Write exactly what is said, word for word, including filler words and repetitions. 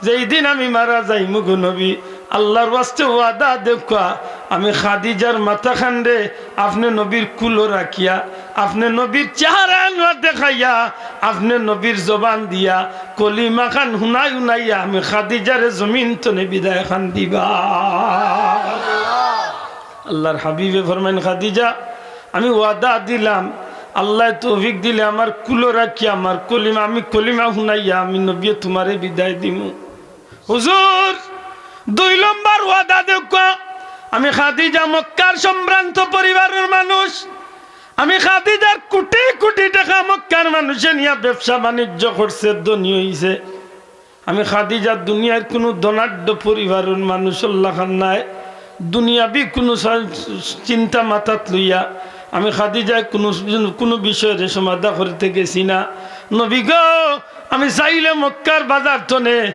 যেই দিন আমি মারা যাইমু গো নবী, আল্লাহর ওয়াস্তে ওয়াদা দেউক্কা, আমি খাদিজার মাথাখানরে আপনে নবীর কুলো রাখিয়া, আপনে নবীর চেহারা আনোয়ার দেখাইয়া, আপনে নবীর জবান দিয়া কলিমাখান হুনাই হুনাইয়া আমি খাদিজারে জমিন তনে বিদায়খান দিবা। আল্লাহর হাবিবে ফরমাইন, খাদিজা, আমি ওয়াদা দিলাম, আল্লায় তৌফিক দিলে আমার কুলো রাখিয়া আমার কলিমা, আমি কলিমা হুনাইয়া আমি নবীয়ে তুমারে বিদায় দিমু। হুজুর, দুই নম্বর ওয়াদা দেউক্কা, আমি খাদিজা মক্কার সম্ভ্রান্ত পরিবারর মানুষ, আমি খাদিজার কুটি কুটি টেকা মক্কার মানুষে নিয়া ব্যবসা বাণিজ্য করছে, ধনী অইছে। আমি খাদিজা দুনিয়ার কুনু ধনাঢ্য পরিবারর মানুষর লাখান নায়, দুনিয়াবি কুনু সা-, চিন্তা মাথাত লইয়া আমি খাদিজায় কুনু, কুনু বিষয়রে সমাধা করিতে গেছি না। নবী গো, আমি চাইলে মক্কার বাজার তনে